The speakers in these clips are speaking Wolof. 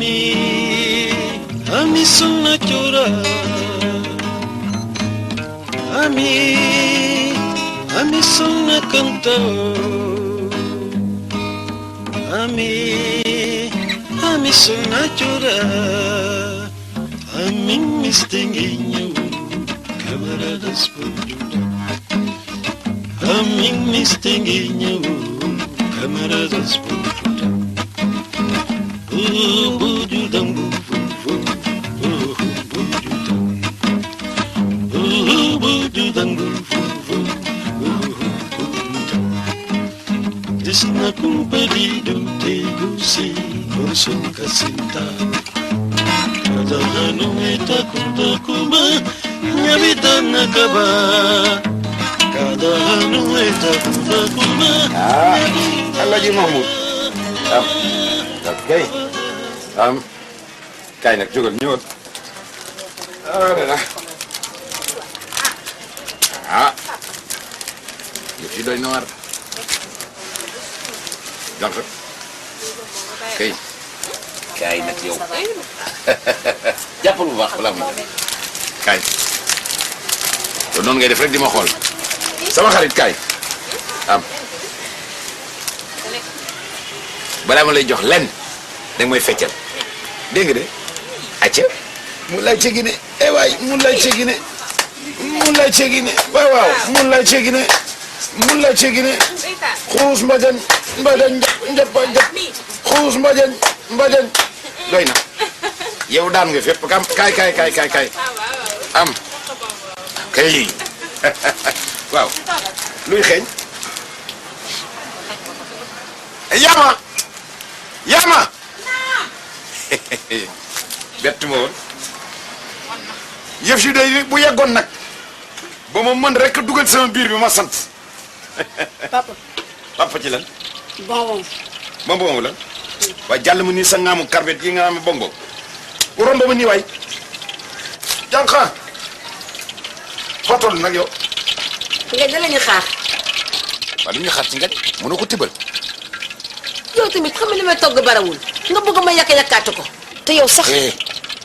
Ami sunna chura Ami sunna kanta Ami sunna chura Ami mistinguinho camaradas bonjuda Ami mistinguinho camaradas bonjuda Bujudam Desna kumpalido tego si Korson kasinta Kada hanu eta kuntakuma Nyabita nakaba Kada hanu eta kuntakuma Alhaji Mahmoud kay kay nag jógal ñëwal yëf yi doy na war donc kay kay nag yow jàppal bu baax balaa muy def kay loolu noonu ngay def rek di ma xool sama xarit kay balaa ma lay jox lenn da nga may feccal dégg nga de acca mu lay cegine waay mu lay cegine waaw mu lay cegine xuus mbajan njap xuus mbajan doy na yow daan nga fépp kam kay am kay waaw luy xeeñ Yama bett ma woon yëf si day bu yeggoon nag ba ma mën rek dugal sama biir bi ma sant papa ci lan bonbon lan waaye jàll ma nii sa ngaamu karbet yi nga am bonbon bu romb ma nii waay jànqa xotol nag yow nga da lañu xaar waaw lu ñu xaar ci nga mënoo ko tibal yow tamit xam nga li may togg barawul nga bëgg ma yàkkaatu ko te yow sax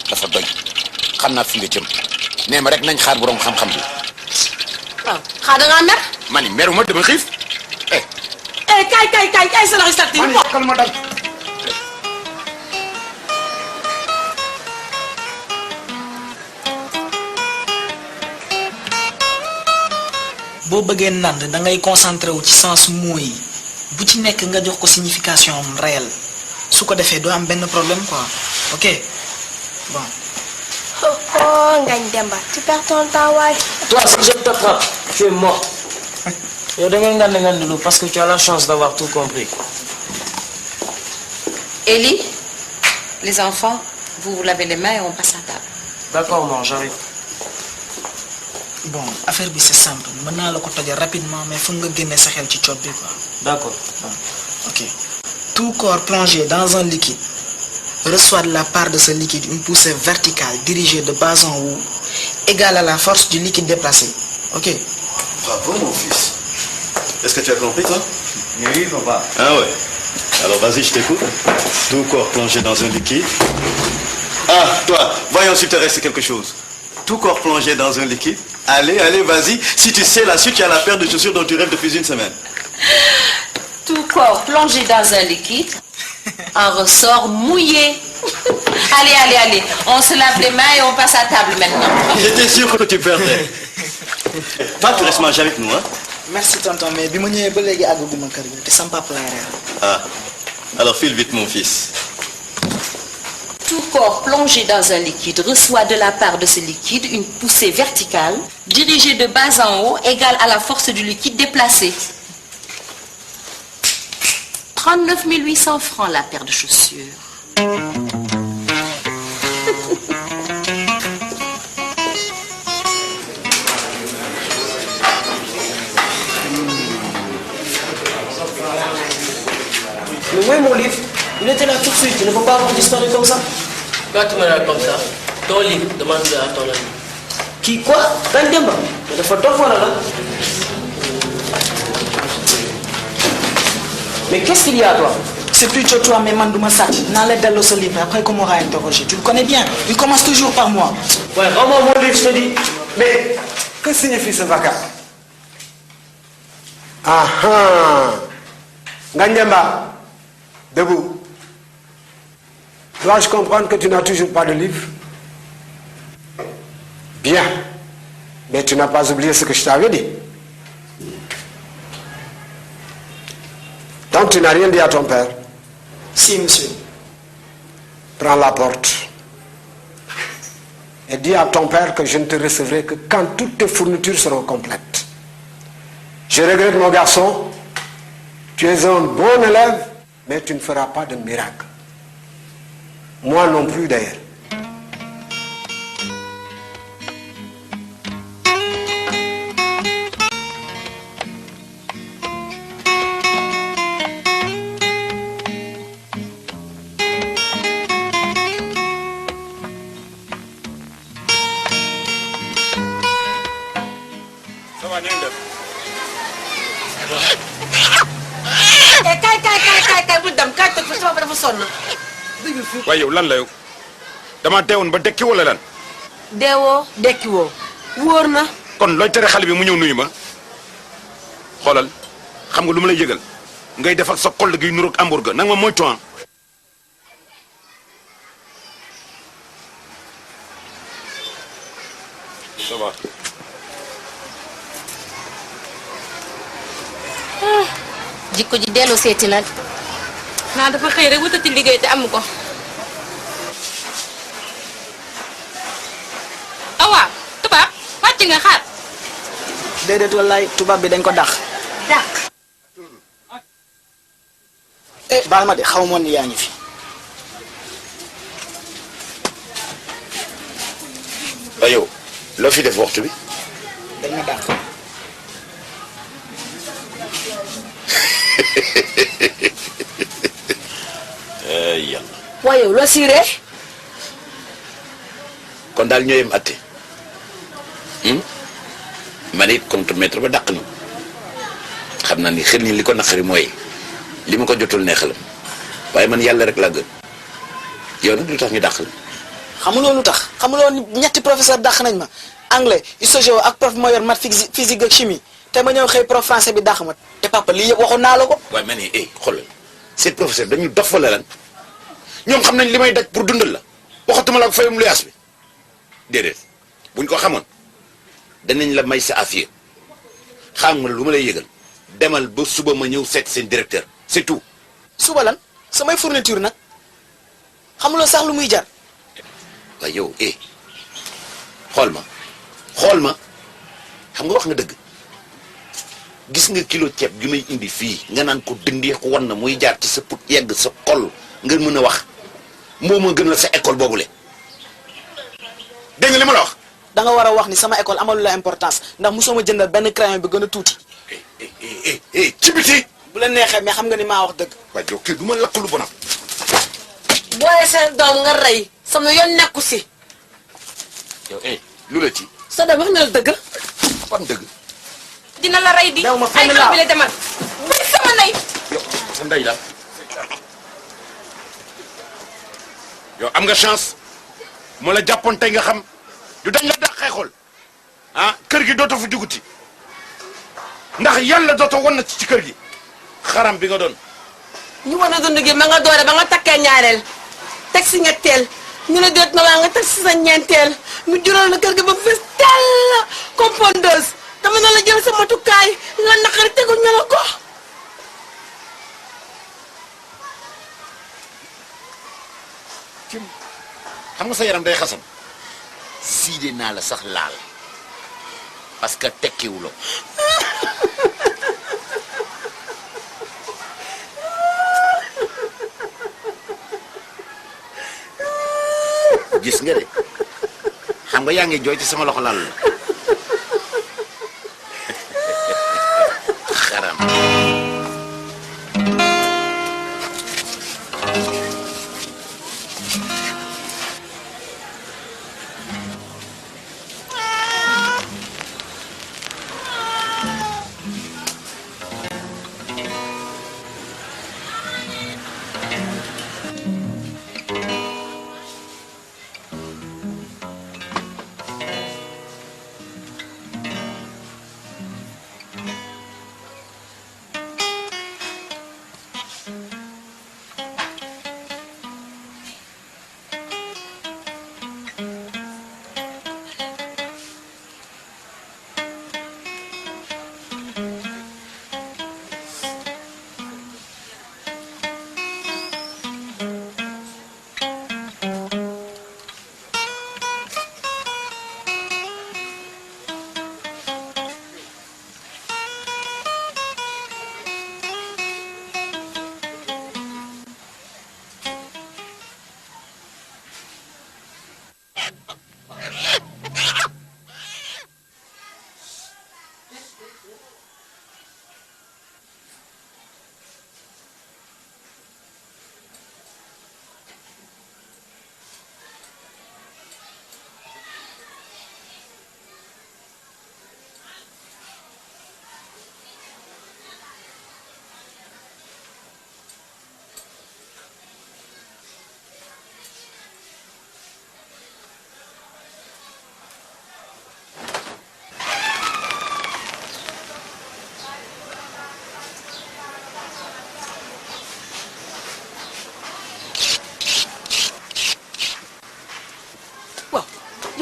dafa doy xam naa fi nga jëm nee ma rek nañ xaar borom xam-xam bi waaw xaar da ngaa mer ma ni meruma dama xiif kay sa loxo sarti man yokkal ma dal boo bëggee nand da ngay concentré wu ci sens mots yi bu ci nekk nga jox ko signification réelle su ko defee doo am benn problème quoi ok bon. Ngagne Demba tu perds ton temps waay. Toi si je t'attrape tu es mort. yow da ngay ngand parce que tu as la chance d'avoir tout compris. Elie, les enfants, vous vous lavez les mains et on passe à table. D'accord, maman, j'arrive. Bon, affaire bi c'est simple. Mën naa la ko tojal rapidement mais faut nga génne sa xel ci coot bi quoi. D'accord. Ok. Tout corps plongé dans un liquide reçoit de la part de ce liquide une poussée verticale dirigée de bas en haut égale à la force du liquide déplacé. Ok. Bravo mon fils. Est-ce que tu as compris toi? Oui, papa. Ah ouais. Alors vas-y, je t'écoute. Tout corps plongé dans un liquide. Ah, toi, voyons s'il te reste quelque chose. Tout corps plongé dans un liquide. Allez, vas-y. Si tu sais la suite, tu as la paire de chaussures dont tu rêves depuis une semaine. Tout corps plongé dans un liquide en ressort mouillé. Allez, on se lave les mains et on passe à table maintenant. J'étais sûr que tu perdrais. Toi, tu restes manger avec nous, hein? Merci tonton, mais bi ma ñëwee ba léegi àggaguma kër ga te sama papa laay reer. Ah, alors file vite mon fils. Tout corps plongé dans un liquide reçoit de la part de ce liquide une poussée verticale dirigée de bas en haut égale à la force du liquide déplacé. 39 800 francs la paire de chaussures. Mais où est mon livre? Il était là tout de suite, il ne faut pas avoir disparu comme ça. Quand tu me racontes ça, ton livre, demande-le à ton ami. Qui, quoi? Ngagne Demba? Mais dafa dof wala la? Mais qu'est-ce qu'il y a toi? C'est plutôt toi, mais Mandouma Sach. N'allez dans ce livre, après qu'on m'aura interrogé. Tu le connais bien. Il commence toujours par moi. Ouais, rends-moi mon livre, je te dis. Mais que signifie ce vacarme? Ah ah. Nganyamba, debout. Dois-je comprendre que tu n'as toujours pas de livre? Bien. Mais tu n'as pas oublié ce que je t'avais dit. Donc tu n'as rien dit à ton père? Si, monsieur. Prends la porte. Et dis à ton père que je ne te recevrai que quand toutes tes fournitures seront complètes. Je regrette, mon garçon. Tu es un bon élève, mais tu ne feras pas de miracle. Moi non plus, d'ailleurs. kay bul dem kay tëj fa sama dafa sonn. waaye yow lan la yow dama deewoon ba dekki wala lan. deewoo dekkiwoo wóor na. kon looy tere xale bi mu ñëw nuyu ma xoolal xam nga lu ma lay yëgal ngay def ak sa xol gi nuroog hamburger nag ma moytu ah. ça va. jikko ji dellu seeti nag. naa dafa xëy rek wutati liggéey te amu ko. awaa tubaab wàcc nga xaar. déedéet wallaay tubaab bi dañ ko dàq. dàq. baal ma de xaw ma ni yaa ngi fi. waaye yow loo fi def waxtu bi. dañ ma dàq. yàlla. waaye yow loo siiree. kon daal ñoo yem atte man it contre-maître ba dàq na xam naa ni xel ni li ko naqari mooy li ma ko jotul neexalam waaye man yàlla rek laa gën yow nag lu tax ñu dàq la. xamuloo lu tax xamuloo ñetti professeur dàq nañ ma anglais histoire ak prof moo yor maths physique ak chimie te ma ñëw xëy prof français bi dàq ma te papa lii yëpp waxoon naa la ko. waaye ma ne xoolal seen professeur dañu dof wala lan ñoom xam nañ li may daj pour dundal la waxatuma la ak fayum luyaas bi déedéet buñ ko xamoon danañ la may sa affaire xam nga lu ma lay yëgal demal ba suba ma ñëw seet seen directeur c'est tout. suba lan samay fourniture nag xamuloo sax lu muy jar. waaye yow xool ma xam nga wax nga dëgg gis nga kilo ceeb gi may indi fii nga naan ko dëndee ko wan na muy jaar ci sa put yegg sa xol nga mën a wax moo ma gën a sa école boobule dégg nga li ma la wax. da nga war a wax ni sama école amalu la importance ndax mosoo ma jëndal benn crayon bi gën a tuuti. ci biti. bu la neexee mais xam nga ni maa wax dëgg. waaye yow kii du ma lakk lu bonam. booyee seen doom nga rey sama yoon nekku si. yow lu la ci. sa doom wax na la dëgg. fan dëgg. dina la rey di. dew ma fenn ay xale bi la demal. bay sama ndey. yow sa ndey la. yow am nga chance moo la jàppoon tey nga xam du dañ la dàqee xool kër gi dootoo fi duguti ndax yàlla dootoo wan na ci kër gi xaram bi nga doon. ñu wan a dund gi ma nga doore ba nga takkee ñaareel teg si ñetteel ñu ne déet na waa nga teg si sa ñeenteel mu jural na kër gi ba fees tell compondeuse dama na la jël sa matukaay la naqari tegu ñu la ko. xam nga sa yaram day xasan siide naa la sax laal parce que tekkiwuloo gis nga de xam nga yaa ngi jooy ci sama loxo laal la xaram.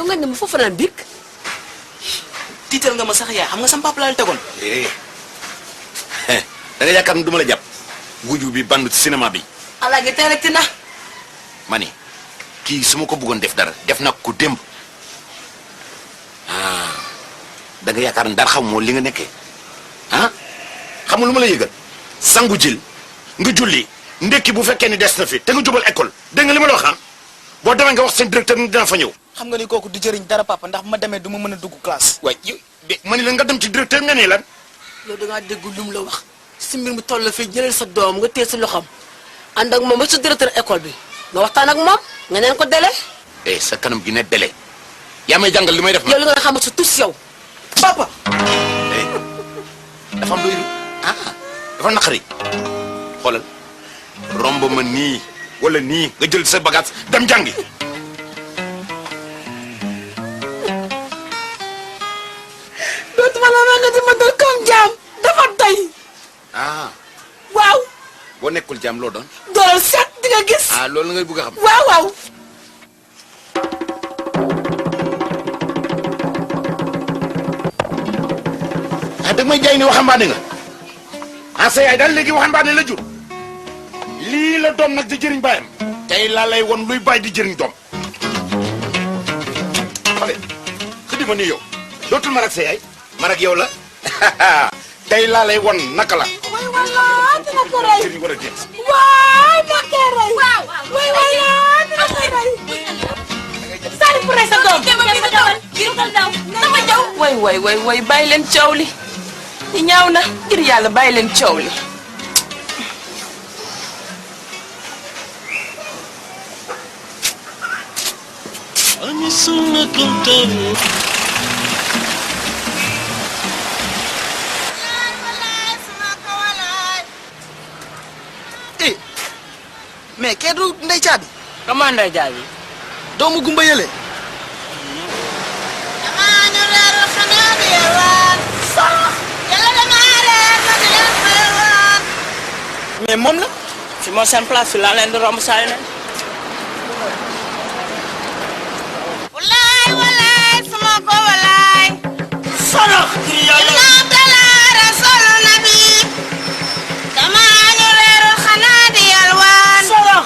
yow nga ne ma foofu naan bik tiital nga ma sax yaay xam nga sama papa laa la tegoon. da nga yaakaar ne du ma la jàpp guju bi bandu ci cinéma bi. alaage tey rek na. ma ni kii su ma ko bëggoon def dara def na ko démb da nga yaakaar ne dara xam moo li nga nekkee xam nga lu ma la yëgal sangu jël nga julli ndekki bu fekkee ni des na fi te nga jubal école dégg nga li ma la wax boo demee nga wax seen directeur ni dina fa ñëw. xam nga ni kooku du jëriñ dara papa ndax bu ma demee du ma mën a dugg classe. waaye yow ma ni la nga dem ci directeur nga ne lan. yow da ngaa dégg lu mu la wax si mbir mi toll fii jëlal sa doom nga téye sa loxoom ànd ak moom ba sa directeur école bi nga waxtaan ak moom nga neen ko délai. sa kanam gi ne délai yaa may jàngal li may def. yow li nga xam sa tus yow papa. dafa am doy dafa naqari xoolal romb ma nii wala nii nga jël sa bagage dem jàngi. dootuma la ma nga di ma doon comme jaam dafa tey. waaw. boo nekkul jaam loo doon. doolal set di nga gis. loolu ngay bëgg a xam. waaw waaw. da may jaay ni waxambaane nga sa yaay daal léegi waxambaane la jur lii la doom nag di jëriñ baayam tey laa lay won luy baay di jëriñ doom xale xëddi ma nii yow dootul man ak sa yaay man ak yow la tey laa lay won naka la way wala dina ko rey jëriñ war a jeex waay na ko rey way wala dina ko rey sari pour rey sa doom way bàyyi leen coow li ñi ñaaw na ngir yàlla bàyyi leen coow li Ogni sono contento. mais kee du ndey caabi. comment ndey caabi. doomu gumba yële. mais moom la. fi moo seen place fi laa leen di romb saa yu ne. walaay walaay sama ko walaay. sono. inna abdalaara solo nabi. dama ñu reerul xanaa di yalwaan. sono.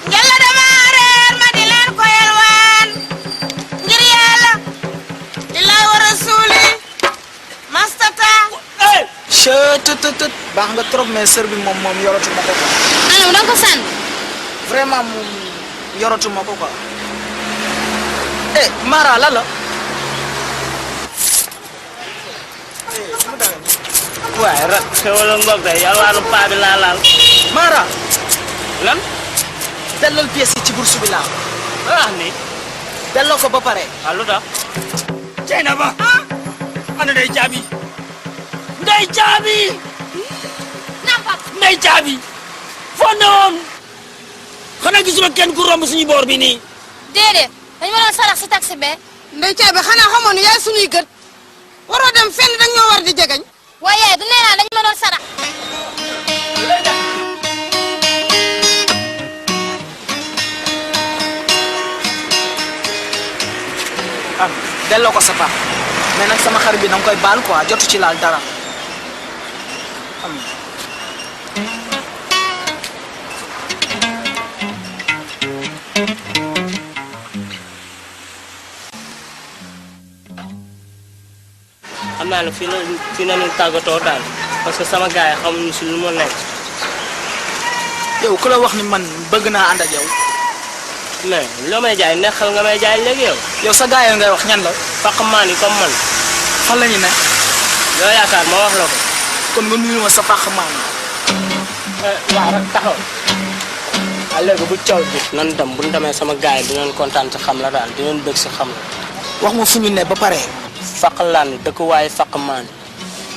njëlla dama reer ma di leen ko yalwaan. ngir yàlla. di la war a suuli. mastata. tët baax nga trop mais sër bi moom yoratu ma ko quoi. anam da nga ko sànni. vraiment moom yoratu ma ko quoi. Mara la la. waaye rak xewal ngoog de yalwaanu paa bi laa laal. Mara. lan. delloo pièces yi ci bourse bi laa. wax ni. delloo ko ba pare. lu tax. Ceyna ba. ana ndey caabi. ndey caabi. ndey caabi. foo ne woon. xanaa gisuma kenn ku romb suñu boor bi nii. déedéet dañu ma doon sarax si taxi be. ndey caabi xanaa xamoon ne yaay suñuy gët. waroo dem fenn dañ ñoo war di jegeñ. waaye du nee naa dañu ma doon sarax. delloo ko sa pap mais nag sama xarit bi danga koy baal quoi jotu ci laal dara. xam naa ne fii na ñu tàggatoo daal parce que sama gars yi xamuñu si lu ma nekk. yow ku la wax ni man bëgg naa ànd ak yow. mais loo may jaay neexal nga may jaay léegi yow. yow sa gars yi ngay wax ñan la. faqmaan yi comme man. fan la ñu ne. yoo yaakaar ma wax la ko. kon nga nuyu ma sa faqmaan yi. waaw rek taxaw. waaw léegi bu coow bi. nan dem bu ñu demee sama gars yi dinañ kontaan ci xam la daal dinañ bëgg si xam la. wax ma fu ñu ne ba pare. faqlaan dëkkuwaayu faqmaan.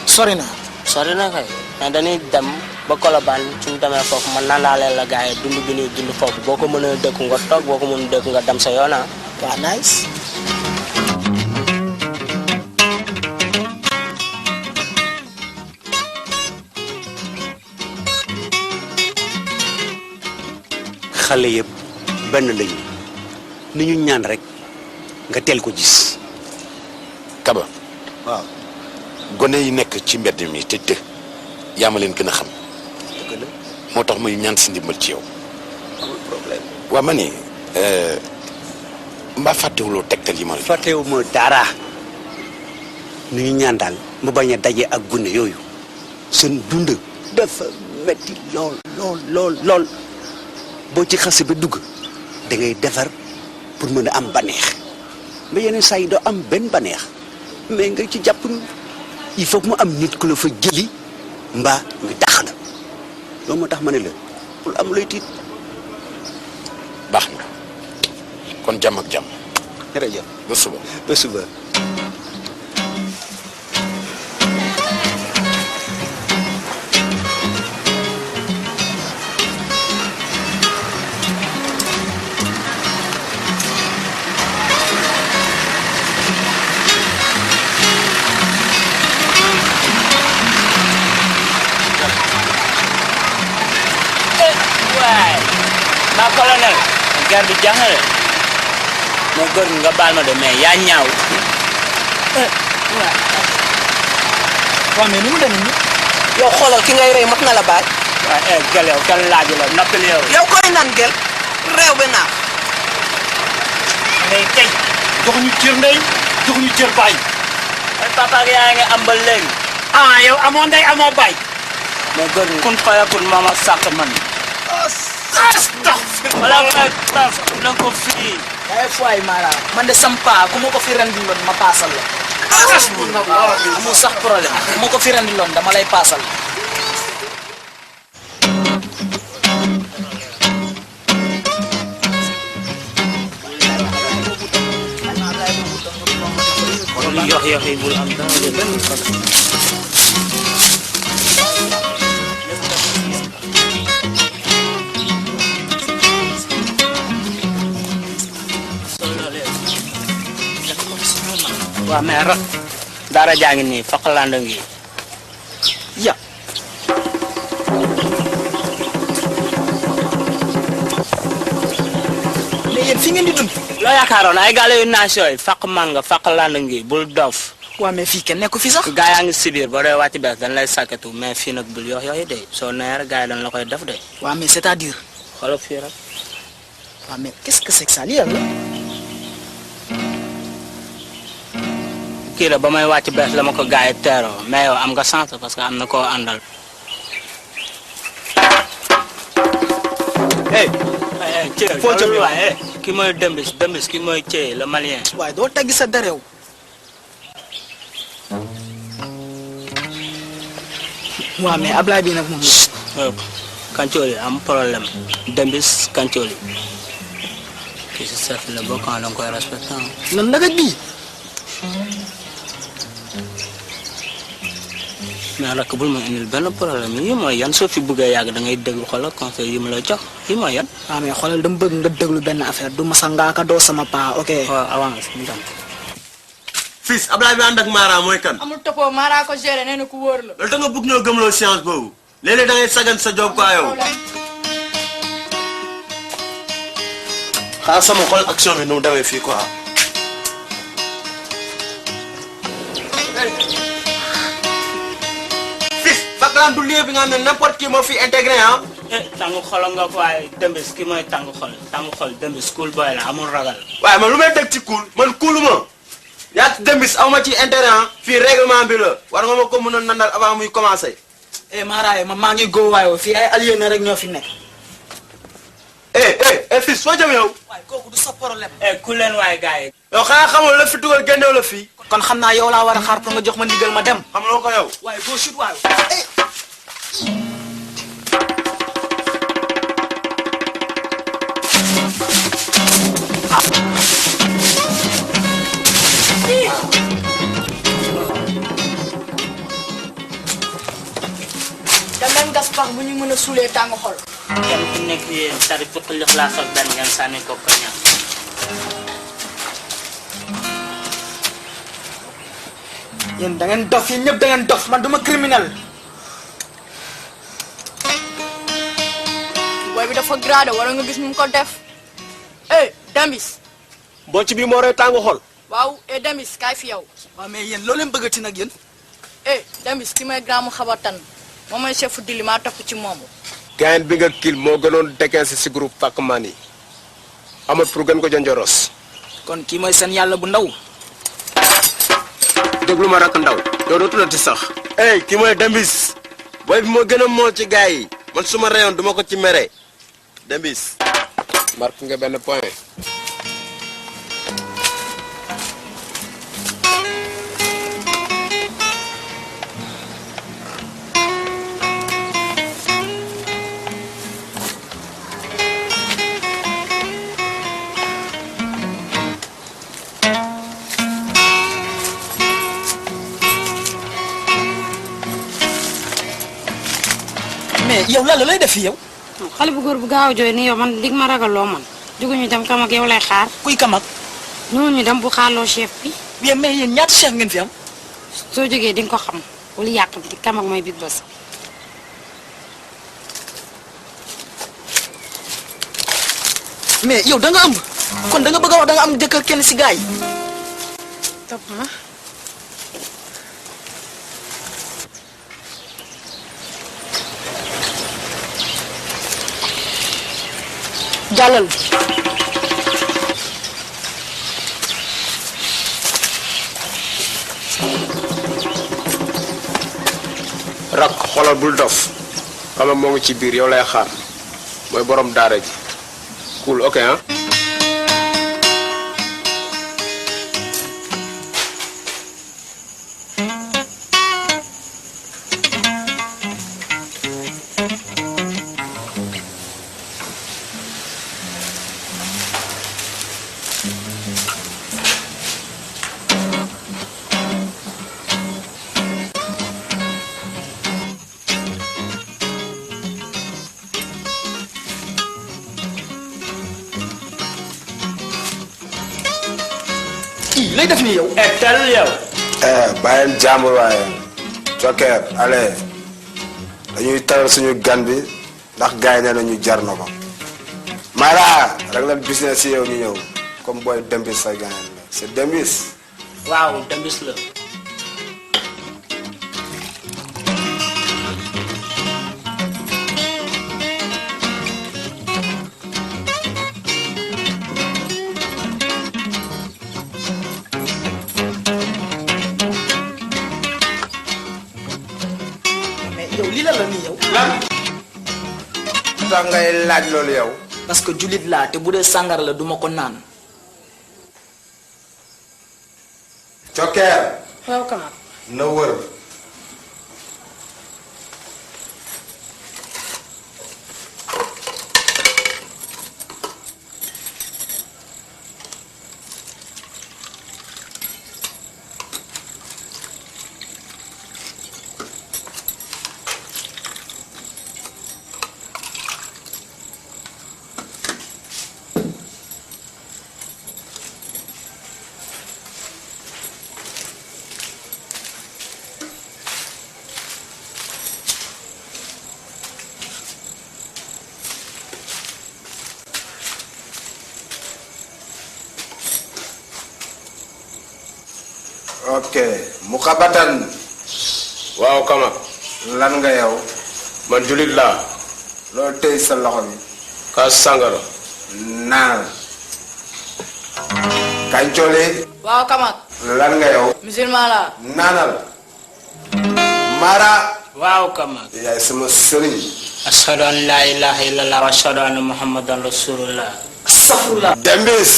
sori na. sori na kay mais dañuy dem ba Colobane suñu demee foofu man nandaaleel la gars yi dund bi ñuy dund foofu boo ko mënee dëkku nga toog boo ko mënee dëkku nga dem sa yoon ah. waaw nice. xale yëpp benn lañu ni ñu ñaan rek nga teel ko gis. Kaba waaw gone yi nekk ci mbedd mi te yaa ma leen gën a xam dëgg la moo tax muy ñaan si ndimbal ci yow. amul problème. waa ma ni mbaa fàttewuloo tegtal yi ma la. fàttewuma dara nu ñu ñaan daal mu bañ a daje ak gune yooyu seen dund dafa metti lool lool lool lool boo ci xase ba dugg da ngay defar pour mën a am baneex mais yeneen saa yi doo am benn baneex mais nga ci jàpp il faut que mu am nit ku la fa jëli mbaa ñu dàq la loolu moo tax ma ne la pour am lay tiit. baax na kon jàmm ak jàmm. jërëjëf ba suba ba suba. Ba colonel guerre bi jeex na de mais góor nga baal ma de mais yaa ñaaw. waaw mais ni mu demee nii. yow xoolal ki ngay rey mat na la baaj. waaw gel yow kenn laaju la noppali yow. yow koy nan gel réew bi naax. mais tey joxuñu cër ndey joxuñu cër baay. ay papa ak yaa ngi am ba léegi. ah yow amoo ndey amoo baay. mais góor kun faya kun mama sàq man. wala kay taf na ko fii. ay fay mara man de sampa ku ma ko fi rendi loon ma paasal la. amul sax problème ku ma ko fi rendi loon dama lay paasal. yox yox yi bul am dara de benn problème. waaw mais rak dara jaa ngi nii Fakkalanda ngi ya mais yéen fi ngeen di dund. loo yaakaaroon ay gàlle yu naas yooyu faq manga Fakkalanda ngi bul dof. waaw mais fii kenn nekku fi sax. gaa yaa ngi si biir ba doy wàcc bees dañ lay sàkkatu mais fii nag bul yox yox yi de soo nee rek gaa yi dañ la koy def de. waaw mais c'est-à-dire. xoolal fii rek. waaw mais qu'est-ce que c'est que ça lii la. kii la ba may wàcc bees la ma ko gaa yi teeroo mais yow am nga chance parce que am na koo àndal. hey. foo jëm waaye ki mooy Dembis ki mooy Thié le malien. waaye doo teggi sa derew. waaw mais Ablaye bi nag moom. Kancooli am problème Dembis Kancooli. kii si chef la bokk da nga koy respecté. lan nagaj bii. mais rakk bul ma indil benn problème yi mooy yan soo fi bëggee yàgg da ngay déglu xoolal conseil yi mu la jox yi mooy yan. waaw mais xoolal dama bëgg nga déglu benn affaire du ma sa ngaaka doo sama paa ok. waaw avance mu dem. fils Ablaye bi ànd ak Mara mooy kan. amul toppoo Mara ko géré nee na ku wóor la. loolu da nga bëgg ñoo gëmloo science boobu léeg-léeg da ngay sagan sa job quoi yow. xaaral sama xol action bi nu mu demee fii quoi. fils Fakkalanda du lieu bi nga xam ne n'importe qui moo fi intégré ah. tàngu xol nga ko waaye Dembis ki mooy tàngu xol Dembis cool boy la amul ragal. waaye man lu may teg ci cool man cooluma. yaa Dembis aw ma ci intérêt ah. fii règlement bi la war nga ma ko mën a nandal avant muy commencer. Mara ma maa ngi góo waayoo fii ay alliés na rek ñoo fi nekk. fils foo jëm yow. waaye kooku du sa problème. ku leen waaye gars yi. yow xanaa xamoo la fi dugal génneew la fii. kon xam naa yow laa war a xaar pour nga jox ma ndigal ma dem. xamuloo ko yow. waaye boo chute waayo. danañ gas pax bu ñu mën a suulee tàng xol. kenn ku nekk yéen tari fukki lixlaas ak benn ngeen sànni ko ko ñaan. yéen da ngeen dof yéen ñëpp da ngeen dof man duma criminel. booy bi dafa gradé wala nga gis nu mu ko def. Dembis bocc bi moo rey tàngu xol. waaw Demis kaay fi yow. waaw mais yéen loo leen bëggati nag yéen. Demis ki may grand mu xabatan moom mooy chef dili maa topp ci moom. gain bi nga kil moo gënoon déquince si groupe Pacman yi amul pour gën ko jonjoros. kon kii mooy seen yàlla bu ndaw. déglu ma rakk ndaw yow doo tuddati sax. ki mooy Demis booy bi moo gën a moo ci gars yi man su ma reyoon duma ko ci mere Demis. marque nga benn point. mais yow la lay def yow. xale bu góor bu gaaw jooy ni yow man dig ma ragaloo man. juguñu dem kam ak yow lay xaar. kuy kam ak. ñu dem bu xaarloo chef bi. bien mais yéen ñaata chef ngeen fi am. soo jógee di nga ko xam wala yàq bi kam ak mooy big boss. mais yow da nga ëmb. kon da nga bëgg a wax da nga am jëkkër kenn si gars yi. topp ma. jàllal. rak xoolal bul dof xam moo ngi ci biir yow lay xaar mooy borom daara ji cool ok ah. lay def ni yow. tel yow. bàyyil jàmbur waaye. Joker allez dañuy taral suñu gan bi ndax gars yi nee nañu jar na ko. Mara rek la business si yow ñu ñëw comme booy Dembis sa gan la c'est Dembis. waaw Dembis la. yow lii la nii yow. lan. tax ngay laaj loolu yow. parce que jullit laa te bu dee sàngara la duma ko naan. Joker. waaw kama. na wër. ok mukabatan. waaw kama. lan nga yow. man julit laa. loolu tey sa loxo bi. kaas sàngara. naan. kañcoole. waaw kamak. lan nga yow. musulman la. naanal. Mara. waaw kamak. yaay sama sëriñ. ashhadu an la ilaha illallah wa ashhadu anna muhammadan rasulullah. safurla. Dembis.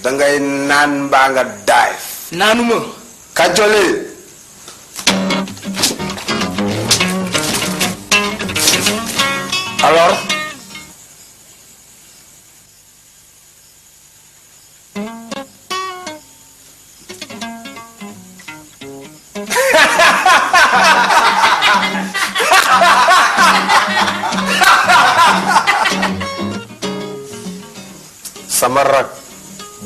dangay naan mbaa nga daay. naanuma. kañcoole. alors. sama rak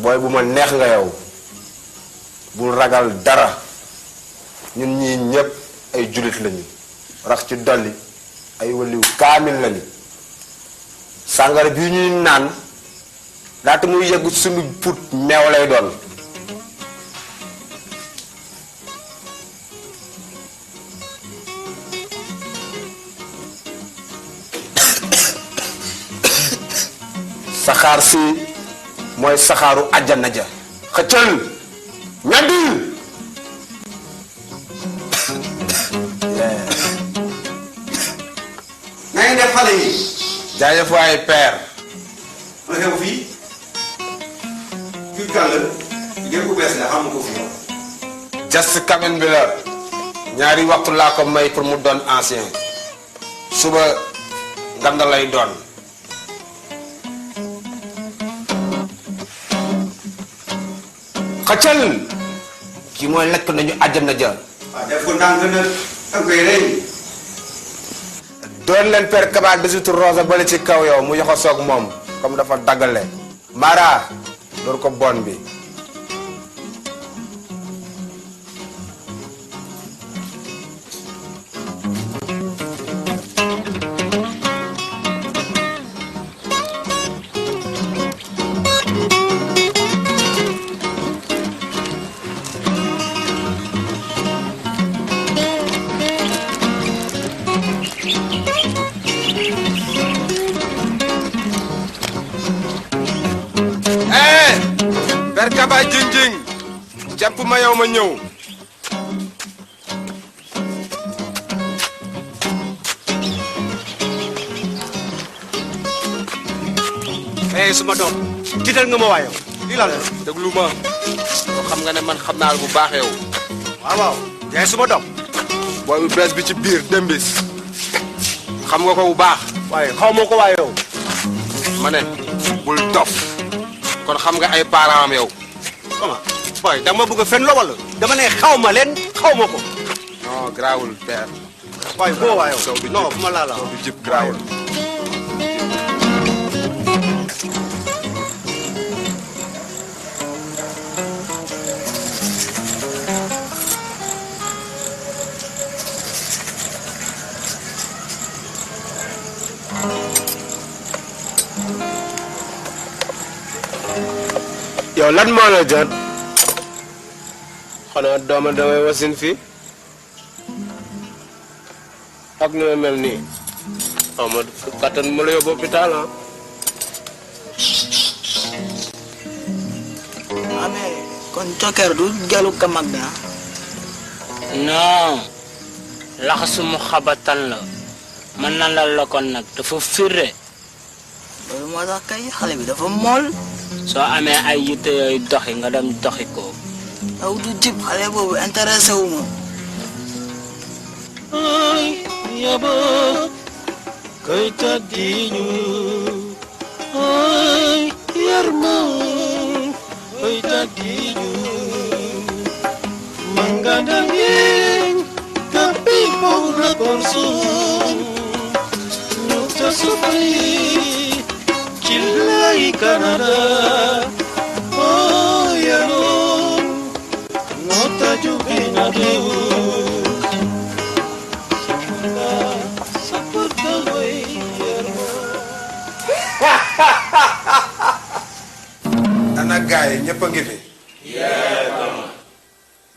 booy bu ma neex nga yow bul ragal dara ñun ñii ñépp ay julit lañu rax ci dolli ay waliw kaamil lañu sàngara bi ñuy naan laata muy yegg sunu put meew lay doon. saxaar si mooy saxaaru àjjana ja xëccal ñaddil na ngeen def xale yi. jaajëf waay père. ma xew fii. kii kan la. ngeen ko bees la xam ko fi yow. just kamen bi la ñaari waxtu laa ko may pour mu doon ancien suba nganda lay doon. xëccal kii mooy lekk nañu àjjana ja. waaw def ko ndànk na ak koy rey. doon leen per kabaat bisitu rosa bale ci kaw yow mu yoxo soog moom comme dafa daggale. Mara door ko bon bi. Kaba jinjing jàpp ma yow ma ñëw. suma doom tiital nga ma waaye lii la déglu ma. xam nga ne man xam naa bu baax yow. waaw yaay suma doom. booy bu bees bi ci biir Dembis xam nga ko bu baax. waaye xaw ma ko waaye yow. ma ne bul dof kon xam nga ay parents am yow. comment boy da nga ma bëgg a fen la wala dama ne xaw ma leen xaw ma ko. non grawul père. waaye boo waaye non bu ma laala soo du jib grawul. yow lan moo la jot xanaa dooma damay wasin fii ak ni ma mel nii xaw ma kattan mu la yóbbu hôpital ah. amee kon Coker du gelu kamag bi non laxasuma xabatan la man nan la kon nag dafa firre. loolu moo tax kay xale bi dafa mool. soo amee ay yitte yooyu doxi nga dem doxi ko. aw du jib xale boobu intéressé wu ma. ay yabo kay tadiñu ay yarma kay tadiñu mangandangin tapi paula korsun nukta sufri Chilai Canada, oh yaron, nota jubina deu. Seperti ana gaay yi ñëpp a ngi fi.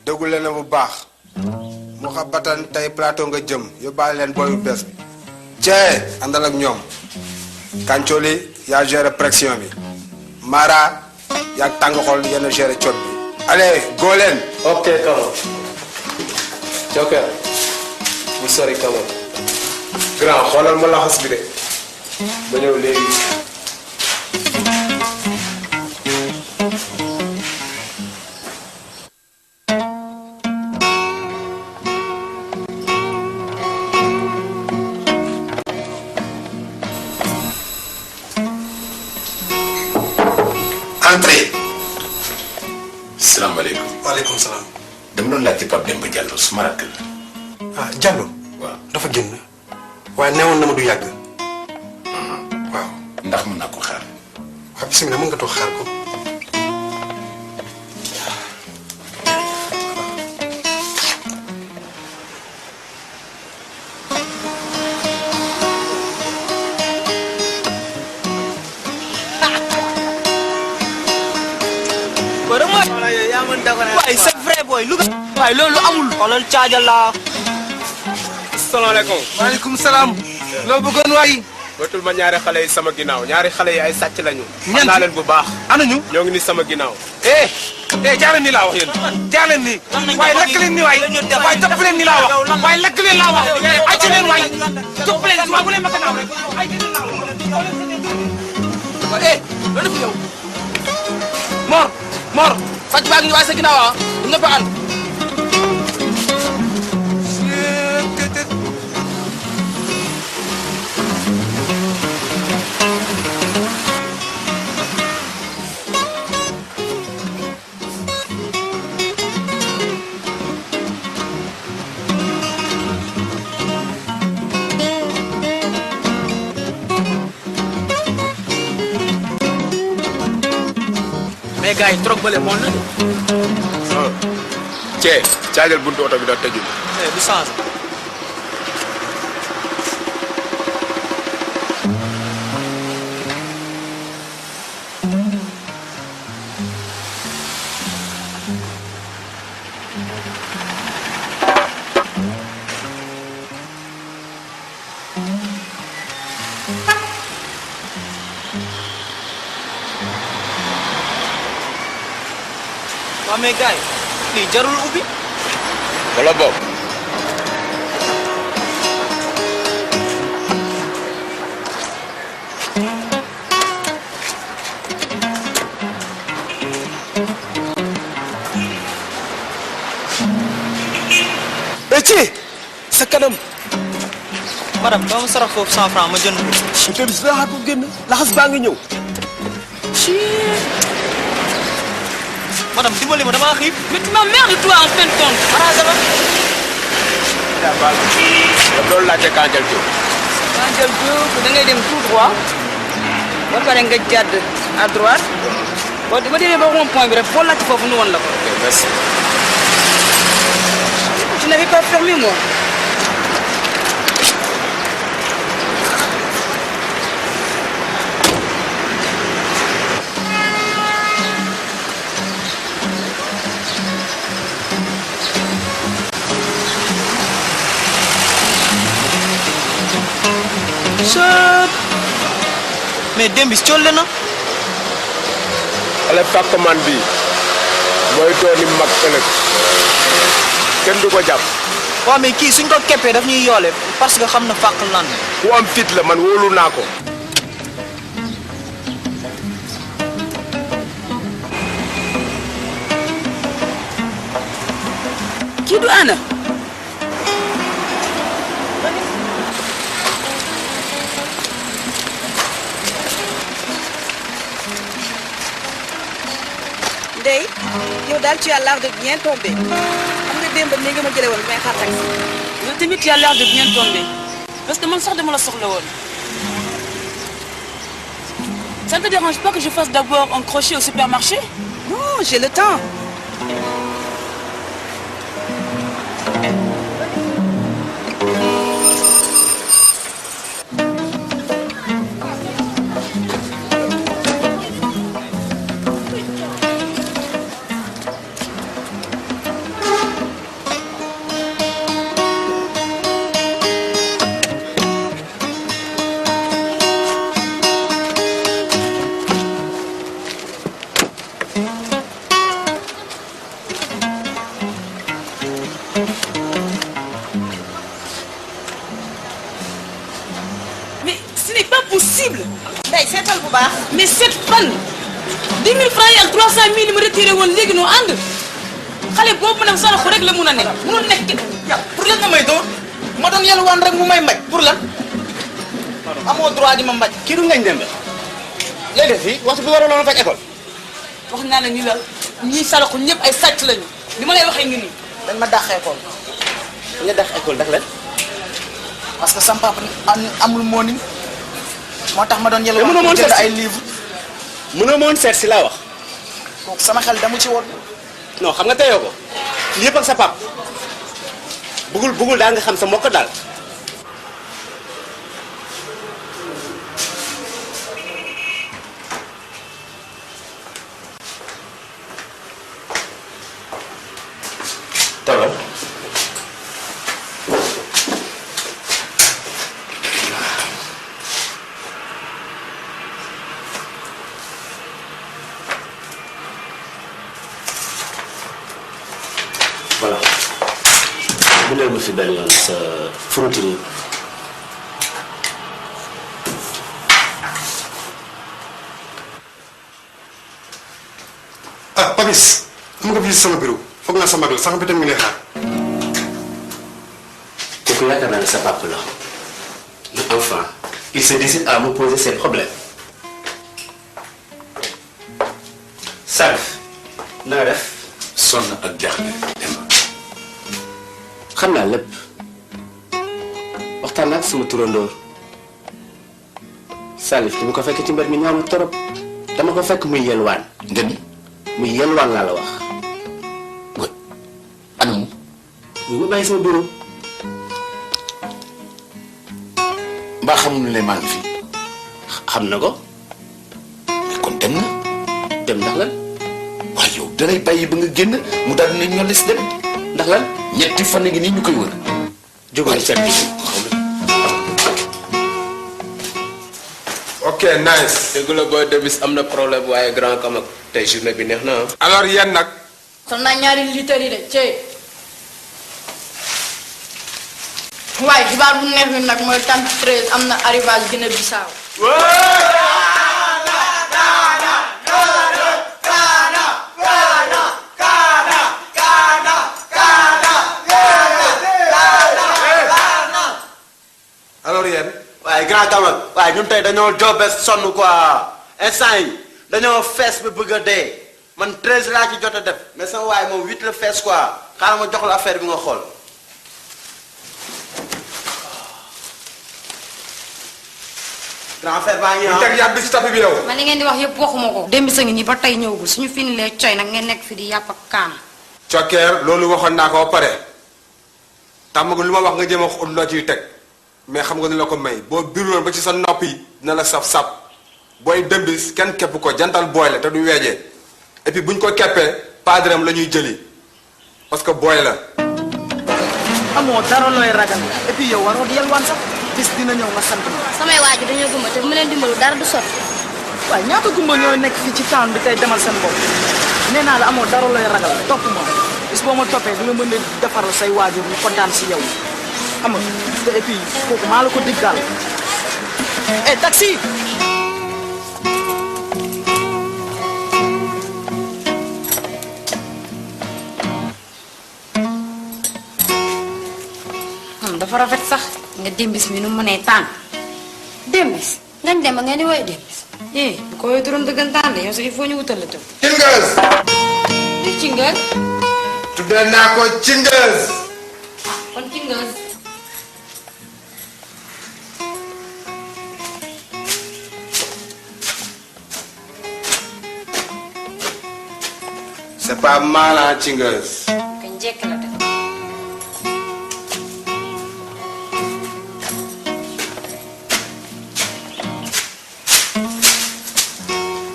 déggu leen bu baax. mu xabatan tey plateau nga jëm yóbbaale leen booy bu bees bi. cee àndal ak ñoom. Kancoli yaa géré pression bi. Mara yaa tàng xol yenn géré cot bi. allez go leen. ok Kama. Joker. bu sori Kama. grand xoolal ma laxas bi de. ba ñëw léegi. Entrez. Salaamaaleykum. waaleykum salaam. dama doon laajte Pape Demba Diallo suma rakk la. ah Diallo. waaw dafa génn. waaye newoon na ma du yàgg. waaw. ndax mën naa ko xaar. waaw bisimilah mën nga toog xaar ko. yaa mën da ko ne waaye c'est vrai boy lu waaye loolu amul xoolal caajal la asalaamaaleykum. waaleykum salaam. loo bëggoon waay. bëtul ma ñaari xale yi sama ginnaaw ñaari xale yi ay sàcc lañu. ñeent xam naa leen bu baax. anañu. ñoo ngi ni sama ginnaaw. jaaleen nii laa wax yéen. jaaleen nii. waaye lakk leen nii waay. waaye topp leen nii laa wax. waaye lakk leen laa wax. ay ci leen waay. topp leen si waay bu leen ma gannaaw rek. ay ci leen laa wax. loolu def yow. Mor sàcc baa ngi ñu waaye sa ginnaaw ah du ñëpp a ànd. mais gars yi trop bële moom la de. caajal buntu oto bi da tëju. du changé. waaw mais gars yi lii jarul ubbi. wala boog. ci sa kanam. madame doo ma sarax foofu 100 francs ma jënd ko. te bis laa ko génn laxas baa ngi ñëw. madame dimbali ma damaa xiif. Mais tu m'emmerdes toi en fin de compte. arrangé ma. loolu laajte Kandial Diop. Kandial Diop da ngay dem tout droit ba pare nga jàdd à droite boo demee ba rond point bi rek foo laajte foofu nu woon la ko. ok merci. Tu n'avais pas fermé moi. mais démb bi colle na. xale fàkkaman bi mooy dooni mag ëllëg kenn du ko jàpp. waaw mais kii suñ ko keppee daf ñuy yoole parce que xam na fàq lan. ku am fit la man wóolu naa ko. kii du ana. Ndeye yow daal tu as l'air de bien tomber xam nga démb ni nga ma jëlee woon may xaar taxi. yow tamit tu as l'air de bien tomber parce que man sax dama la soxla woon. Ça ne te dérange pas que je fasse d'abord un crochet au supermarché? Non, j'ai le temps. Mais ce n'est pas possible. Mais cette femme, 10 000 francs et 300 000 me retiré woon léegi noo ànd xale boobu ma dem saraxu rek la mun a nekk munul nekk. pour lan nga may doon ma doon yalwaan rek mu may mbaj pour lan amoo droit di ma mbaj. kii du ngañ dem ba. léegi fii waxtu bi waroon na fekk école. wax naa la ni la ñii saraxu ñëpp ay sàcc lañu li ma lay waxee ngi nii. dañ ma dàq école. nga def école ndax lan. parce que sama papa amul morning moo tax ma doon yalwaan. mënoo moon jënd seet ay livres. mënoo moon seet si laa wax. kooku sama xel damu ci woon. non xam nga teyoo ko. yëpp ak sa pap bugul daal nga xam sa mbokk daal. voilà bindal ma fi benn yoon sa fourniture. ah Papis am nga visite sama bureau foog naa sa mag la sax bi tam ngi lay xaar. kooku yaakaar naa ne sa papa la mais enfin il se décide à me poser ses problèmes. Salif na nga def. sonn ak jaaxle Demba. xam naa lépp waxtaan naa ak sama turandoor Salif dama ko fekk ci mbir mi ñaaw na torop dama ko fekk muy yelwaan. nga ni muy yelwaan laa la wax. oui anamu. ñu ma bàyyi sama bureau. mbaa xamul ne maa ngi fi. xam na ko. mais kon dem na. dem ndax lan. waaye yow danay bàyyi ba nga génn mu daal dina ñollis dem. ndax lan. ñetti fan ngi nii ñu koy wër. jógal seet bi. ok nice. dégg la booy Debis am na problème waaye grand Kamak tey journée bi neex na alors yéen nag. sol naa ñaari litre yi de cey. waaye xibaar bu neex mi nag mooy tante 13 am na arrivage Guinée Bissau. alors yéen. waaye grand Kamal waaye ñun tey dañoo joobee sonn quoi instant yi dañoo fees ba bëgg a dee man 13 laa ci jot a def mais sama waaye moom 8 la fees quoi xaaral ma jox la affaire bi nga xool. grand affaire baa ngi ah. teg yàgg si tapis bi yow. man li ngeen di wax yëpp waxuma ko. démb sa ngi nii ba tey ñëwagul suñu finilee coy nag ngeen nekk fi di yàpp ak kaana. cokkeer loolu waxoon naa ko ba pare tàmm nga lu ma wax nga jéem a ut loo ciy teg mais xam nga ni la ko may boo biroon ba ci sa nopp yi dina la saf-sap booy Dembis kenn kepp ko jantal booy la te du weejee et puis bu ñu ko keppee padrem la ñuy jëli parce que booy la. amoo dara looy ragal et puis yow waroo di yalwaan sax bis dina ñëw nga sant ma. samay waaju dañoo gumba te bu ma leen dimbalu dara du sotti. waaye ñaata gumba ñooy nekk fii ci town bi tey demal seen bopp nee naa la amoo dara looy ragal topp ma bis boo ma toppee di nga mën a defaral say waajur ñu kontaan si yow xam nga te et puis kooku maa la ko dig daal. eh taxi. dafa rafet sax nga Dembis mi nu mu mënee tànn Dembis ngañ dem ba ngeen di woowee Dembis bu ko woowee turam dëggantaan de yow sax il faut ñu wutal la tur. Cingeus. di Cingeus. tuddee naa ko Cingeus. kon Cingeus. c'est pas mal ah Cingeus. kañ njëkk la def.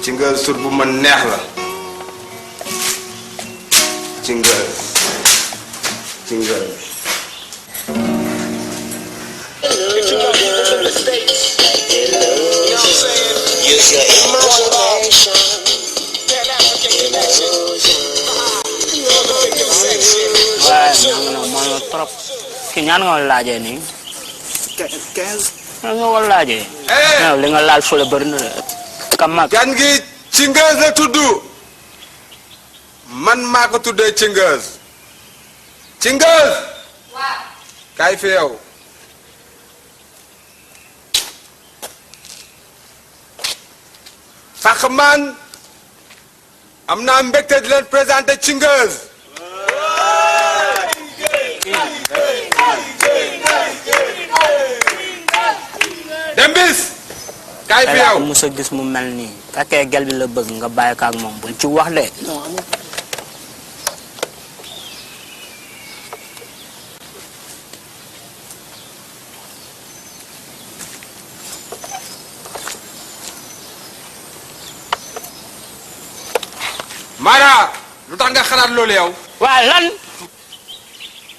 Cingeus tur bu ma neex la Cingeus Cingeus. waaye non man trop ki ñaan nga laajee nii. 15. nga wala laajee. li nga laal fële bëri na de. Kamak. gan gi Cingeus la tudd man maa ko tuddee Cingeus. Cingeus. waaw. kaay fi yow. Faxman am naa mbégte di leen présenté Cingeus. Dembis. kaay fi yow musa gis mu mel nii fekkee gel bi la bëgg nga bàyyi ko ak moom bul ci wax de. Mara lu tax nga xalaat loolu yow. waa lan.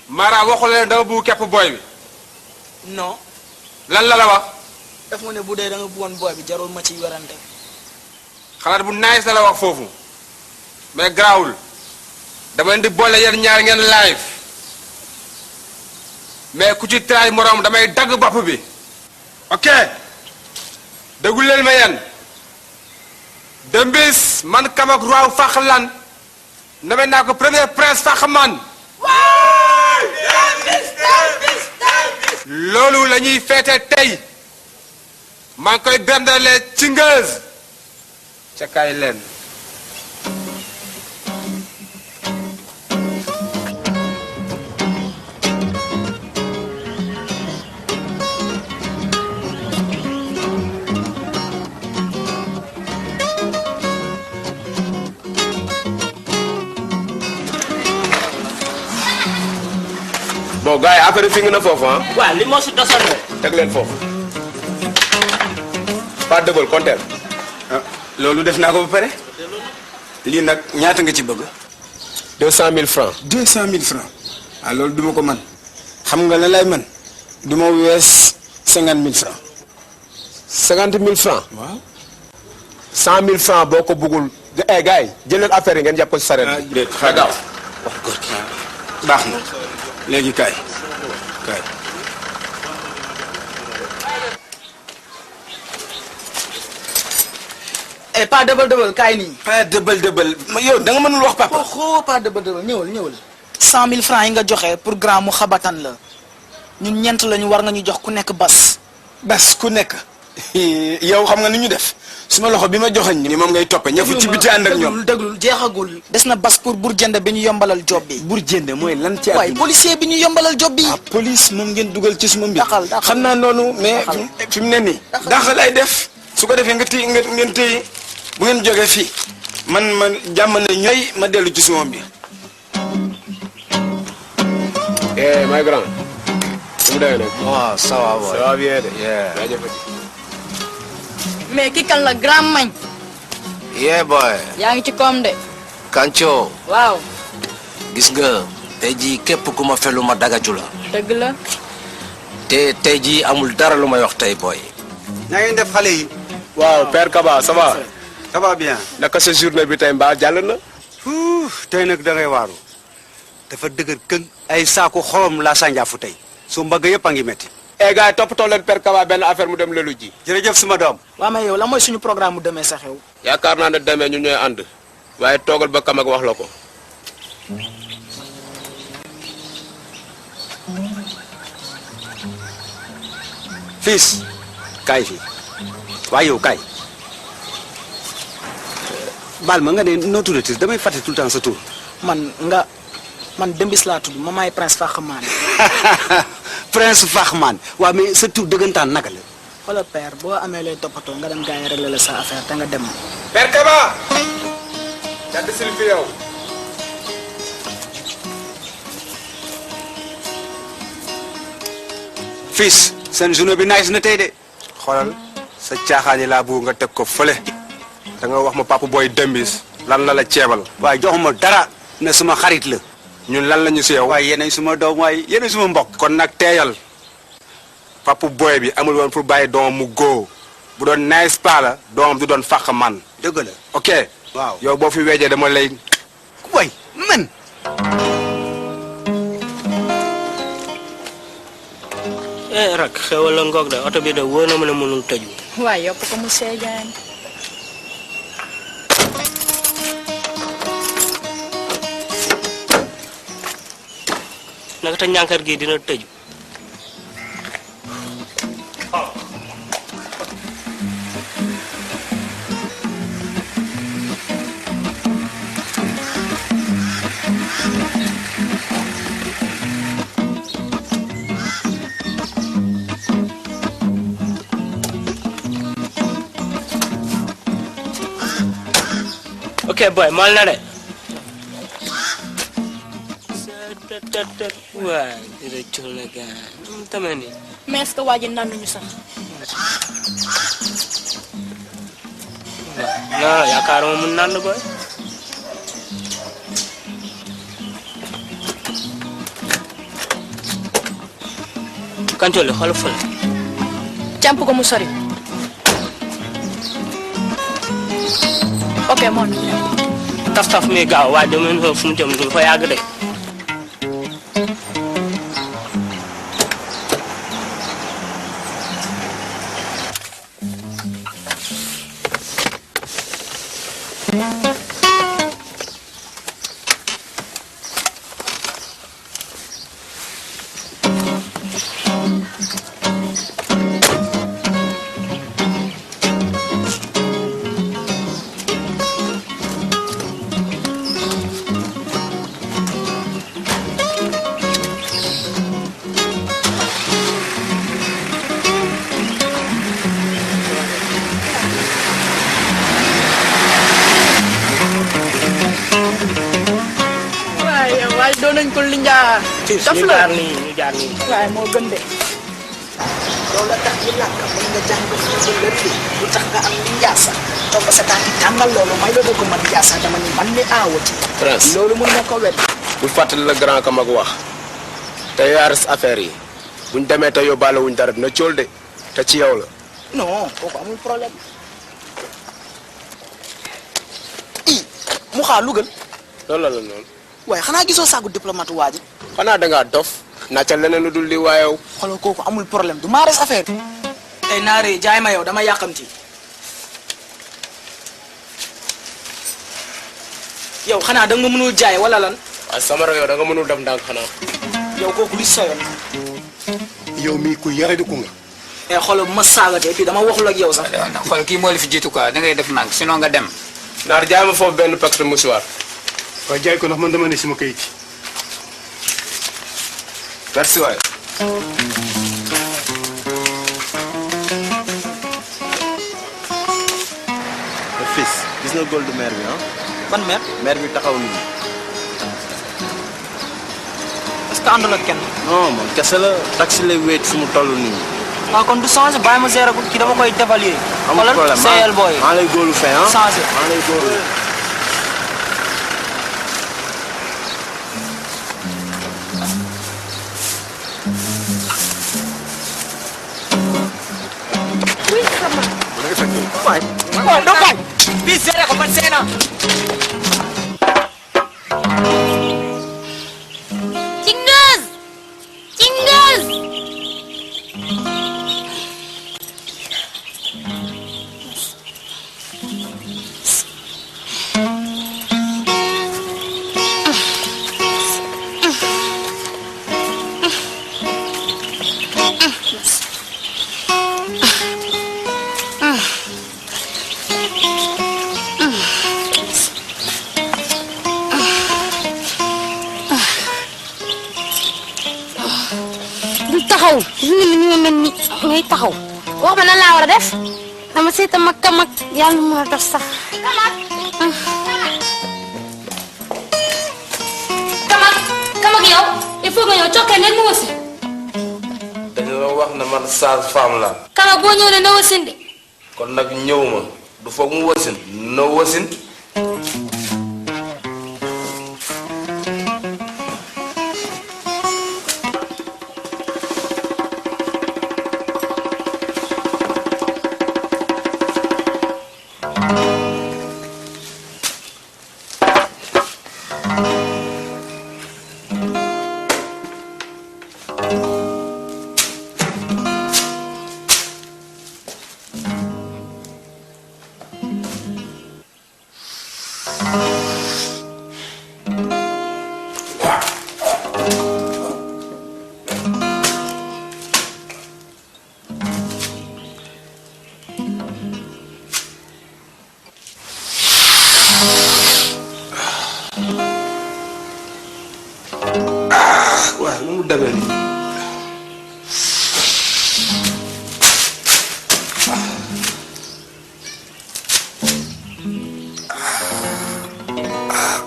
Mara waxu leen dama bëgg képp booy bi. non. lan la la wax. daf ma ne bu dee da nga bëggoon booy bi jarul ma ciy werante. xalaat bu nice la la wax foofu mais garaawul dama leen di boole yéen ñaar ngeen live mais ku ci traay moroom damay dagg bopp bi ok déglu leen ma yéen Dembis man Kamak Roi Fakhalan nommé naa ko premier prince Fakhaman loolu la ñuy feete tey maa ngi koy berndeele ci ngëz ca kaay leen bon gars yi affaire fi nga na foofu ah. waaw li moo si dosoon rek. teg leen foofu. pas dëbal compter. loolu def naa ko ba pare. lii nag ñaata nga ci bëgg. 200 000 francs. 200 000 francs. ah loolu duma ko man xam nga la lay man du ma wees 50 000 francs. 50 000 francs. waaw. 100 000 francs boo ko bëggul. eh gars yi jëlal affaire yi ngeen jàpp ko si sareet. xaaral gaaw baax na léegi kaay. eh pas dëbal kaay nii. pas dëbal yow da nga mënul wax papa. xoo pas dëbal ñëwal. 100 000 francs yi nga joxe pour grand mu xabatan la ñun ñeent lañu war nga ñu jox ku nekk bas. bas ku nekk. yow xam nga ni ñu def suma loxo bi ma joxañ ni moom ngay toppe ñëfu ci biti ànd ak ñoom. déglul jeexagul. des na bas pour Bourdiende bi ñu yombalal job bi. Bourdiende mooy lan ci waaye policier bi ñu yombalal job bi. ah police moom ngeen dugal ci suma mbir. daxal xam naa noonu mais fi mu ne nii. daxal ay def su ko defee nga téye ngeen téye bu ngeen jógee fii man jàmm na ñooy ma dellu ci suma mbir. eh my grand. mu demee nag. waaw ça va boy. ça va bien de. jaajëfati. mais ki kan la grand mañ. yeah boy. yaa ngi ci koom de. Kancho. waaw. gis nga tey jii képp ku ma felu ma dagaju la. dëgg la. te tey jii amul dara lu may wax tey boy. na ngeen def xale yi. waaw père Kaba ça va. ça va bien. naka sa journée bi tey mbaa jàll na. tey nag da ngay waaru. dafa dëgër këng. ay saako xorom laa sànjaafu tey. su mbagg yëpp a ngi metti. eh gars yi toppatoo leen père Kaba benn affaire mu dem lelu ji. jërëjëf suma doom. waaw mais yow la mooy suñu programme mu demee sa xew. yaakaar naa ne demee ñu ñooy ànd. waaye toogal ba Kamak wax la ko. fils kaay fii waaye yow kaay baal ma nga ne noo tuddati damay fàtte tout le temps sa tur. man Dembis laa tudd ma maay prince Fakhaman. prince Fakhaman waaw mais sa tur dëggantaan naka la. xoolal père boo amee lay toppatoo nga dem gars yi réglé la sa affaire te nga dem. père Kaba. jàdd sil fi yow. fils seen journée bi nice na tey de. xoolal sa caaxaan yi laa bëgg nga teg ko fële. da nga wax ma papa booy Dembis lan la la ceebal. waaye joxuma dara ne suma xarit la. ñun lan la ñu si yow. waaye yéenay suma doom waaye yéenay suma mbokk. kon nag teeyal papa booy bi amul woon pour bàyyi doomam mu góo bu doon nice pa la doomam du doon Fakhaman. dëgg la. ok. waaw yow boo fi weejee dama lay. way man. rak xewal la ngoog de oto bi de wóor na ma ne mënul tëju. waaye yokk ko mu seegaan. naka te ñànkar gi dina tëju. ok boy mal na de. waay dina coono la gars yi tamit nii. mais est-ce que waa ji nanduñu sax. non yaakaaruma mun nand boy. Kancolle xool fële. jàmp ko mu sori. ok moom. taf mi gaaw waaye dama leen fu mu jëm du fa yàgg de. waaye doon nañ ko linjaa. daf ñu la jaar nii ñu jaar nii. waaye moo gën de. loolu la tax ñu làkk mën nga jàng fii ba lépp lu tax nga am li njaasa toog sa tànk tàngal loolu may la ko mën njaasa dama ni man ni aawati. Prince loolu mun na ko wedd. bu fàttali la grand ka mag wax te yaaris affaire yi buñ demee te yóbbaale wuñ dara dina cool de te ci yow la. non kooku amul problème. mu xaa lugal. loolu la noonu. waaye xanaa gisoo saagu diplomate waa ji. xanaa dangaa dof nacca leneen lu dul di waayew. xoolal kooku amul problème du maares affaire bi. tey naare jaay ma yow dama yàqamti. yow xanaa da nga mënul jaay wala lan. waaye Samara yow da nga mënul def ndànk xanaa. yow kooku li soyoon. yow mii ku yare du ko nga. xoolal bu ma saagatee puis dama waxul ak yow sax. xool kii moo la fi jiitu quoi da ngay def nang sinon nga dem. naar jaay ma foofu benn paquet mouchoir. waaye jaay ko ndax man dama ne sama kayit. merci waay. fils gis nga gold mère bi ah. ban mère. mère bi taxaw nii. est-ce que àndul ak kenn. non man kese la taxi lay wéet fu mu toll nii. waaw kon du changé bàyyi ma gérer ko kii dama koy dévaluer. amul problème xoolal booy. maa lay góolu fay ah. changé maa lay góolu. waaw doo bañ. bii gérer ko man seena. Cingaz! Cingaz! taxaw gis nga ni ma mel ni ngay taxaw wax ma nan laa war a def dama seeta mag ka mag yàlla mu war a def sax kamak yow il faut nga ñëw cokkee nekk mu wasin dañu la wax ne man sage-femme la kamak boo ñëw ne na wasin de kon nag ñëw ma du foog mu wasin na wasin waaw nu mu demee nii.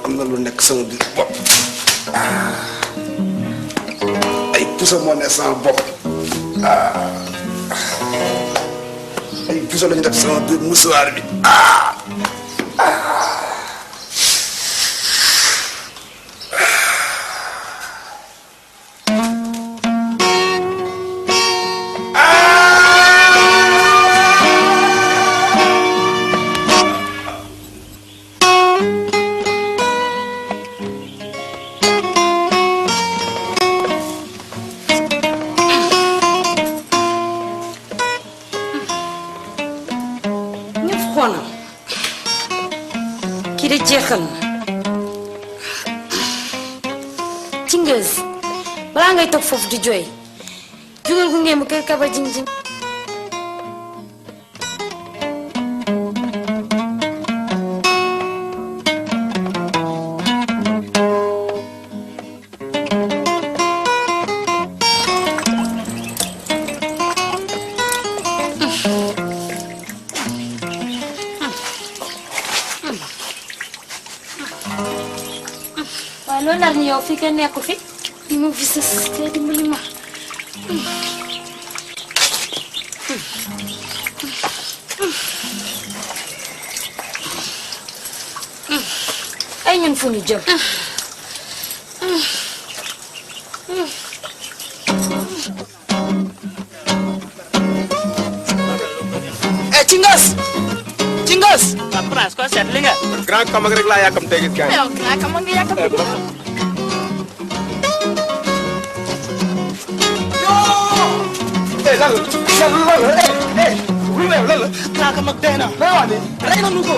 am na lu nekk sama biir bopp. ay puso moo ne sama bopp. ay puso lañu def sama biir musuwaar bi. jeexal na ci ngës balaa ngay toog foofu di jooy jugal gu ngeen ma kër Kaba Jing Jing. waaye loolu daal ni yow fii kenn nekku fi li ma fi sës te dimbali ma ay ñun fu ñu jëm Cingas prince ko seet li nga grand kamag rek laa yàkkam tegit gaay yow grand kamag nga yàkkam lan la grand kamag dee na rey na nu ko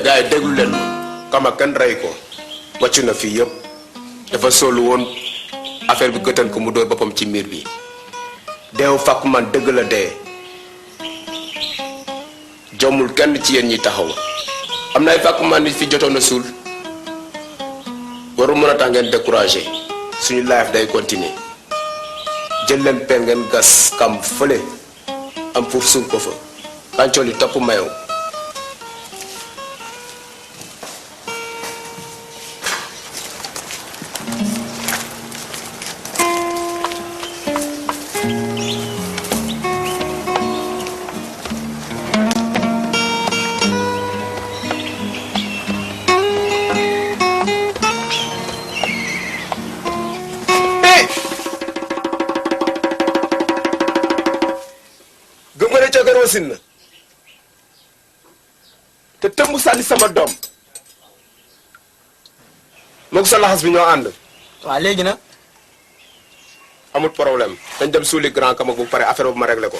gars yi déglu leen kama kenn rey ko wàcc na fii yëpp dafa solu woon affaire bi gëtal ko mu dóor boppam ci miir bi deewu fàkku man dëgg la dee jommul kenn ci yéen ñi taxaw am na ay fàkku man nit fi jotoon a suul waru mën a tax ngeen découragé suñu life day continuer jël leen pen ngeen gas kam fële am pour suul ko fa kàncool yi topp mayow wasin na te tëmb sànni sama doom moog sa laxas bi ñoo ànd waaw léegi nag amul problème dañ dem suuli grand kama bu pare affaire bu ma réglé ko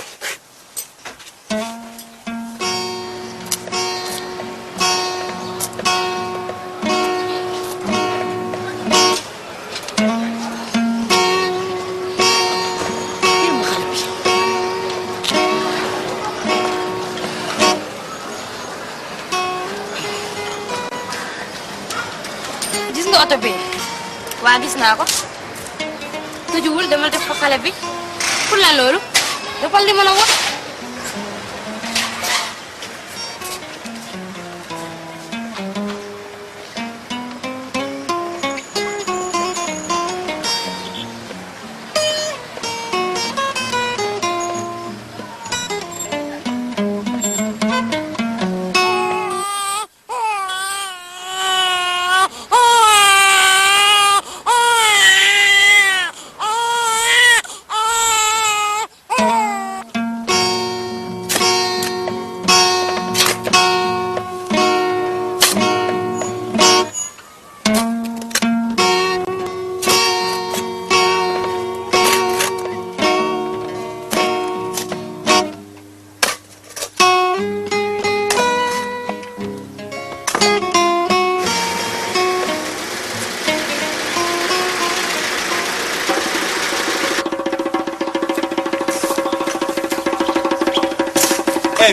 oto bi waa gis naa ko tëjuwul demal def ko xale bi pour la loolu defal li ma la wax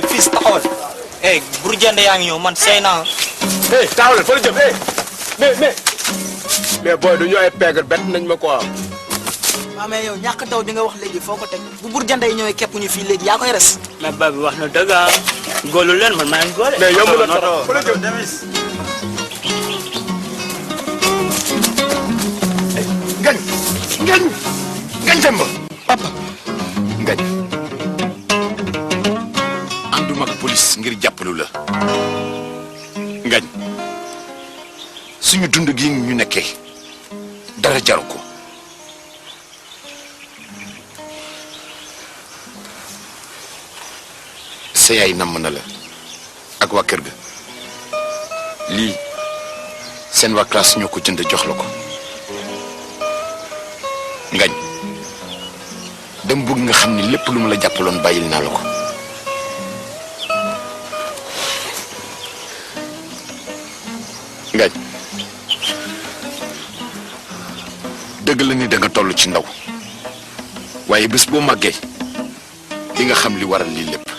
fils taxawal bur jënd yaa ngi ñëw man sey naa taxawal fa la jëm mais boy du ñu ay pègre bett nañ ma quoi waaw mais yow ñàkk daw bi nga wax léegi foo ko teg bu bur jënd yi ñëwee képp ñu fii léegi yaa koy res mais ba bi wax na dëgg góolu leen man maa ngi góole mais yomb na trop fa la jëm ngañ Demba papa ngañ ànduma ak police ngir jàppalu la ngañ suñu dund gi ñu nekkee dara jaru ko sa yaay namm na la ak waa kër ga lii seen waa classe ñoo ko jënd jox la ko ngañ dem bëgg nga xam ni lépp lu ma la jàppaloon bàyyil naa la ko ngañ dëgg la ni da nga toll ci ndaw waaye bés boo màggee di nga xam li waral lii lépp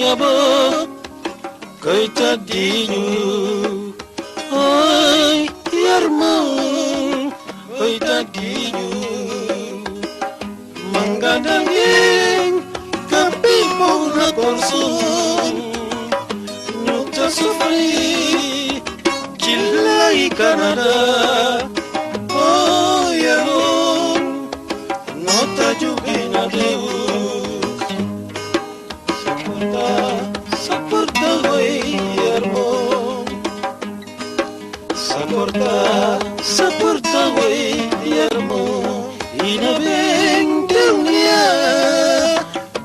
Yabo kay tadiñu ay yarma kay tadiñu mangadangin kapi pura korson nyukta sufri kilai Canada oh yabo nota jugina deu Saporta way yermo ina ben dunia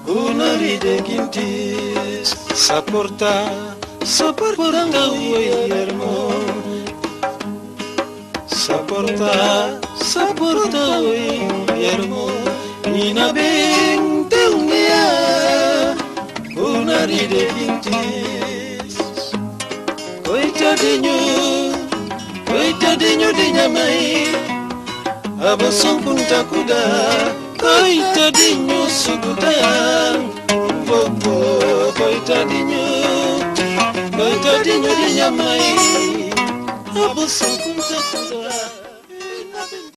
una ride gintis saporta way yermo saporta way yermo ina ben dunia una ride gintis Koitadinyo dinyamai Abasong punta kuda Koitadinyo sugudan Bobo Koitadinyo dinyamai Abasong punta kuda